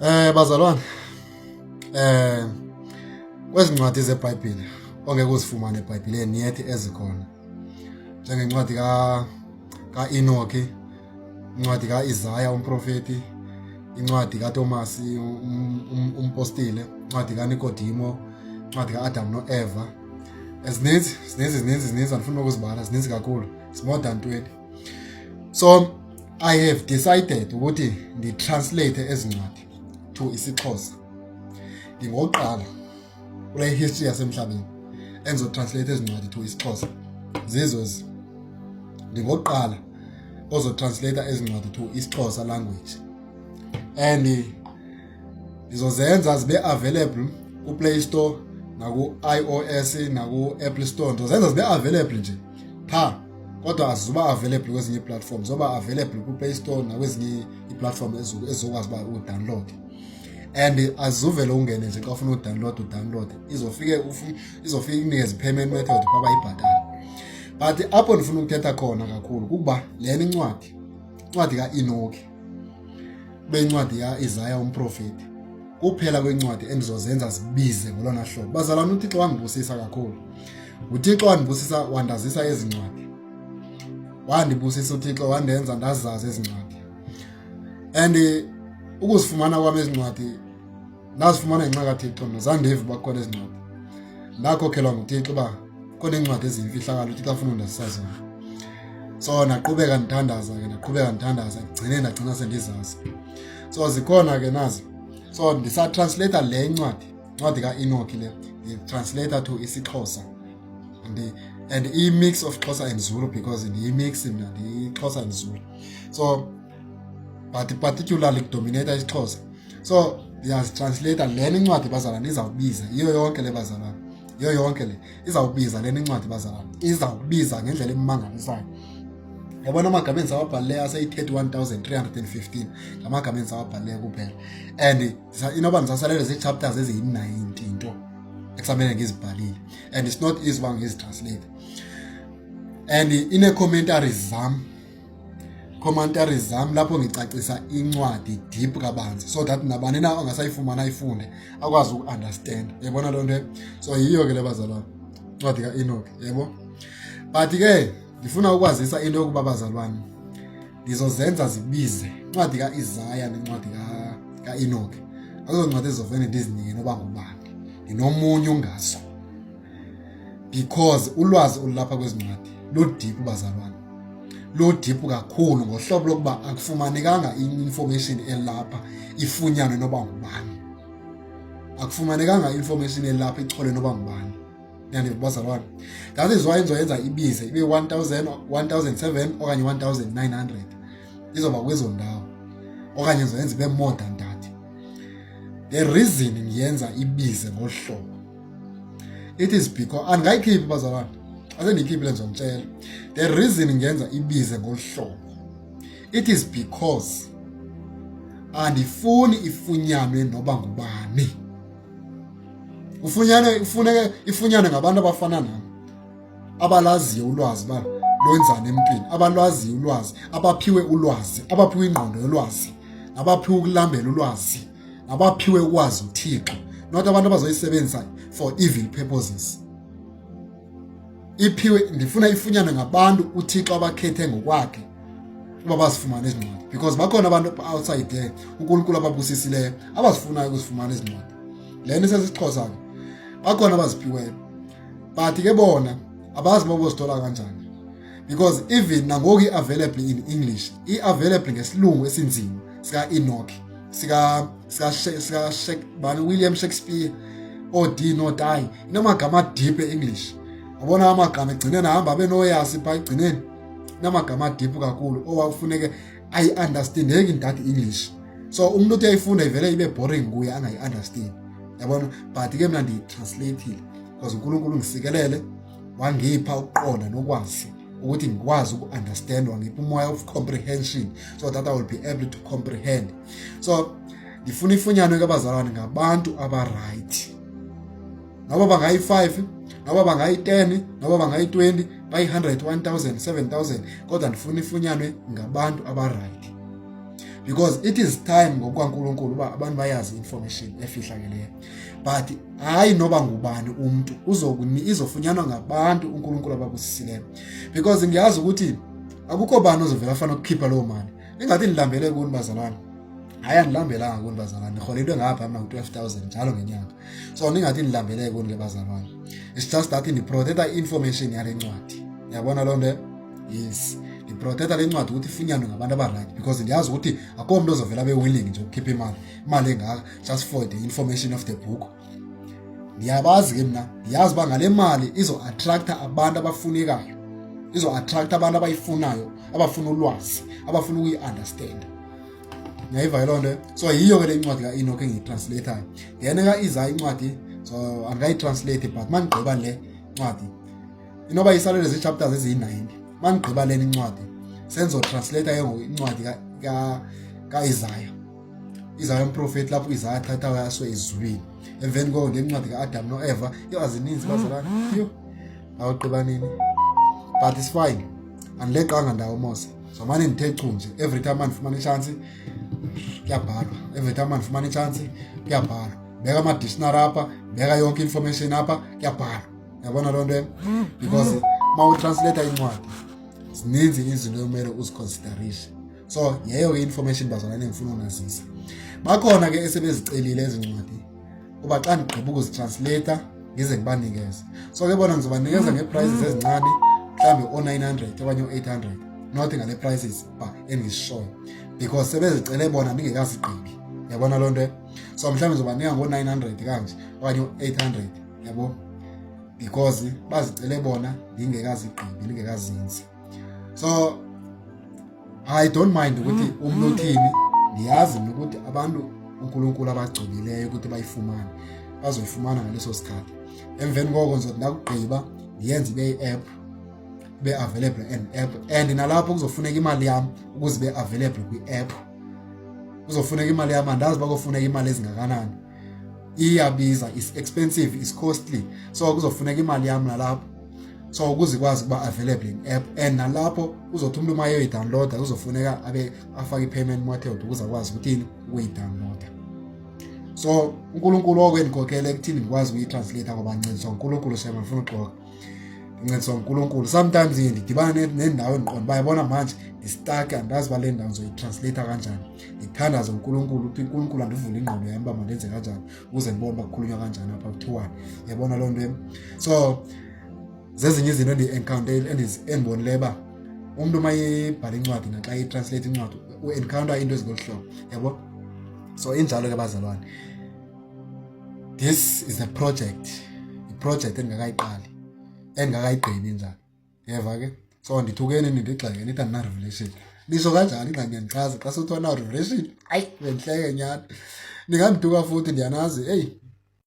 Bazalwane, kwezi ncwadi zeBhayibhile ongeke uzifumane eBhayibhileni yethi ezikhona, njengencwadi ka-Enoki, incwadi ka-Isaya umprofeti, incwadi kaTomasi umpostile, incwadi kaNikodimo, incwadi ka-Adam noEva. Ezininzi, zininzi, zininzi, zininzi, andifuni ukuzibala, zininzi kakhulu. It's more than 20. So I have decided ukuthi ndi-translate ezi ncwadi to isiXhosa. Ndingoqala kule history yasemhlabeni endizo-translate ezi ncwadi to isiXhosa. Zizo ezi. Ndingoqala ozo-translate ezi ncwadi to isiXhosa language. And ndizozenza zibe available ku-Play Store naku-iOS naku-Apple Store. Ndizozenza zibe available nje pha, kodwa azizuba available kwezinye ii-platforms, zoba available ku-Play Store nakwezinye ii-platform ezizokwazi uba u-download. And azizuvele ungene nje xa ufuna u-download u-download, izofike ikunikeze i-payment method phaa bayibhatale. But apho ndifuna ukuthetha khona kakhulu kukuba lena incwadi, incwadi kaEnoki, kube incwadi ya-Isaya umprofeti, kuphela kwencwadi endizozenza zibize ngolona hlobo. Bazalwane, uThixo wangibusisa kakhulu. UThixo wandibusisa, wandazisa ezi ncwadi. Wandibusisa uThixo, wandenza ndazazi ezi ncwadi. And ukuzifumana kwam ezi ncwadi, ndazifumana ngenxa kaThixo. Mna zandiva uba kukhona ezi ncwadi. Ndakhokhelwa nguThixo uba khona iincwadi eziyimfihlakalo uThixo afuna undazisa zona. So ndaqhubeka ndithandaza ke, ndaqhubeka ndithandaza, ndigcine ndagcina sendizazi. So zikhona ke nazi. So ndisa-translate le ncwadi, incwadi kaEnoki le, ndi-translate to isiXhosa. And i-mix of Xhosa and Zulu, because ndiyi-mix mna, ndiyiXhosa and Zulu. So but particularly ku-dominate isiXhosa. So ndiyazi-translate lena incwadi, bazalwane, izawubiza yiyo yonke le, bazalwane, yiyo yonke le izawubiza. Lena incwadi, bazalwane, izawubiza ngendlela emangalisayo. Yabona, amagama endisawabhalileyo aseyi-31,315, ngamagama endisawabhalileyo kuphela, and inoba ndisasalele zii-chapters eziyi-90 nto ekusamele ngizibhalile, and it's not easy uba ngizi-translate. And ine-commentaries zam, commentaries zam lapho ngicacisa incwadi deep kabanzi, so that nabani na ongasayifumana ayifunde akwazi uku-understand. Yabona loo nto? So yiyo ke le, bazalwane, incwadi kaEnoch, yebo. But ke ndifuna ukwazisa into yokuba, bazalwane, ndizozenza zibize incwadi kaIsaya nencwadi kaEnoch. Azo ncwadi ezizovele ndizinike noba ngubani. Ndinomunyu ngazo because ulwazi olulapha kwezi ncwadi lu-deep, bazalwane, lu-deep kakhulu, ngohlobo lokuba akufumanekanga i-information elapha ifunyanwe noba ngubani, akufumanekanga i-information elapha ichole noba ngubani. Yandiva, bazalwane? That is why ndizoyenza ibize ibe 1000, 1007 okanye 1900, izoba kwezo ndawo, okanye ndizoyenza ibe more than that. The reason ngiyenza ibize ngolu hlobo, it is because andingayikhiphi, bazalwane, asendiyikhiphi le, ndizonitshela. The reason ngiyenza ibize ngolu hlobo, it is because andifuni ifunyanwe noba ngubani. Ufunyanwe, ifuneke ifunyanwe ngabantu abafana nam, abalaziyo ulwazi uba lwenzani emntwini, abalwaziyo ulwazi, abaphiwe ulwazi, abaphiwe ingqondo yolwazi, nabaphiwe ukulambela ulwazi, nabaphiwe ukwazi uThixo, not abantu abazoyisebenzisa for evil purposes. Iphiwe, ndifuna ifunyanwe ngabantu uThixo abakhethe ngokwakhe uba bazifumane ezi ncwadi, because bakhona abantu outside there uNkulunkulu ababusisileyo abazifunayo ukuzifumana ezi ncwadi. Le nto isesiXhosa ke, bakhona abaziphiweyo, but ke bona abazi uba bozithola kanjani, because even nangoku i-available in English, i-available ngesilungu esinzima sika-Enoch, sika bani, William Shakespeare, oo-D no-die, inamagama deep e-English. Yabona, amagama egcineni ahamba abe noyasi phaa egcineni, inamagama a-deep kakhulu owafuneke ayi-understandeki in that English. So umntu uthi ayifunda ivele ibe boring kuye, angayi-understand, yabona. But ke mna ndiyi-translate-ile because uNkulunkulu ngisikelele, wangipha ukuqonda nokwazi ukuthi ngikwazi uku-understand, wangipha umoya of comprehension so that I will be able to comprehend. So ndifuna ifunyanwe ke, bazalwane, ngabantu aba-right, noba bangayi-5, noba bangayi-10, noba bangayi-20, bayi-100, 1000, 7000, kodwa ndifuna ifunyanwe ngabantu aba-right. Because it is time ngokukaNkulunkulu uba abantu bayazi information efihlakeleyo, but hayi noba ngubani umntu izofunyanwa ngabantu uNkulunkulu ababusisileyo, because ngiyazi ukuthi akukho bani ozovela afana ukukhipha loo mali. Ingathi ndilambele kuni, bazalwane. Hayi, andilambelanga kuni, bazalwane. Ndirhola into engapha mna ku-12 000 njalo ngenyanga, so ningathi ndilambele kuni ke, bazalwane. It's just that ndiprotecta i-information yale ncwadi, yabona loo nto? Yes, ndiprotecta le ncwadi ukuthi ifunyanwe ngabantu abaright, because ndiyazi ukuthi akho mntu ozovela abe-willing nje ukukhipha imali engaka just for the information of the book. Ndiyabazi ke mna, ndiyazi uba ngale mali izo-attracta abantu abafunekayo, izo-attracta abantu abayifunayo, abafuna ulwazi, abafuna ukuyi-understanda. Ngiyayiva loo nto. So yiyo ke le incwadi ka-Enoch engiyitranslatayo. Then ka-Isaiah incwadi, so andikayitranslate, but mandigqiba le ncwadi, inoba isalele zii-chapters eziyi-90, mandigqiba lena incwadi senzotranslata ke ngoku incwadi ka-Isaiah, Isaiah umprofeti, lapho uIsaiah athatha yaswe ezulwini. Emveni koko ngencwadi ka-Adam no-Eva. Yho, azininzi, bazalwane. Yho, awugqiba nini? But it's fine, andileqanga ndawo mose. Zomane ndithe chu nje, every time andifumana itshansi kuyabhalwa, every time andifumana itshansi kuyabhalwa. Beka ama-dictionary apha, beka yonke information apha, kuyabhalwa. Yabona loo nto? Because uma utranslata incwadi, zininzi izinto ekumele uziconsiderishe. So yeyo ke information, bazalwane, engifuna unazisa. Bakhona ke esebezicelile ezi ncwadi uba xa ndigqiba ukuzitranslata ngize ngibanikeze. So ke bona ngizobanikeza ngee-prices ezincane, mhlawumbi oo-900 okanye oo-800, not ngale prices ba engizishoyo, because sebezicele bona ndingekazigqibi, yabona loo nto? So mhlawumbi ngizobanika ngo-900 kanje okanye o-800, yabo, because bazicele bona ndingekazigqibi, ndingekazenzi. So I don't mind ukuthi umuntu uthini. Ndiyazi mina ukuthi abantu uNkulunkulu abagcobileyo ukuthi bayifumane bazoyifumana ngaleso sikhathi. Emveni koko ngizothi ndakugqiba ndiyenze ibe yi-app, ibe available an app, and nalapho kuzofuneka imali yam ukuze ibe available kwi-app. Kuzofuneka imali yam, andazi uba kofuneka imali ezingakanani. Iyabiza, is expensive, is costly, so kuzofuneka imali yam nalapho, so ukuze ikwazi ukuba available in app. And nalapho uzothi umuntu uma eyoyidownloada kuzofuneka abe afake i-payment method ukuze akwazi ukuthini, ukuyidownloada. So uNkulunkulu okwendikhokhele ekuthini ndikwazi ukuyitranslate, ngoba ndincediswa nguNkulunkulu. Shema, ndifuna uxoka, ndincediswa nguNkulunkulu. Sometimes ndiye ndidibane nendawo endiqonda uba, yabona manje ndistuck, andazi uba le ndawo ndizoyitranslate kanjani. Ndithandaze uNkulunkulu ukuthi uNkulunkulu andivule ingqondo yam uba mandenze kanjani ukuze ndibone uba kukhulunywa kanjani apha, kuthiwani, yabona loo nto? So zezinye izinto endi-encounter endibonileyo uba umntu uma ebhala incwadi naxa etranslate incwadi u-encounter into ezingolu hlobo, yabo. So injalo ke, bazalwane. This is a project, iproject endingakayiqali, endingakayigqibi njalo, yeva ke. So ndithukeni, nindigxeke, nithi andina-revelation. Nisho kanjani? Ingxaki ngiyandichaza xa sothiwa na revelation. Hayi, bendihleke nyani. Ningandithuka futhi, ndiyanazi. Eyi.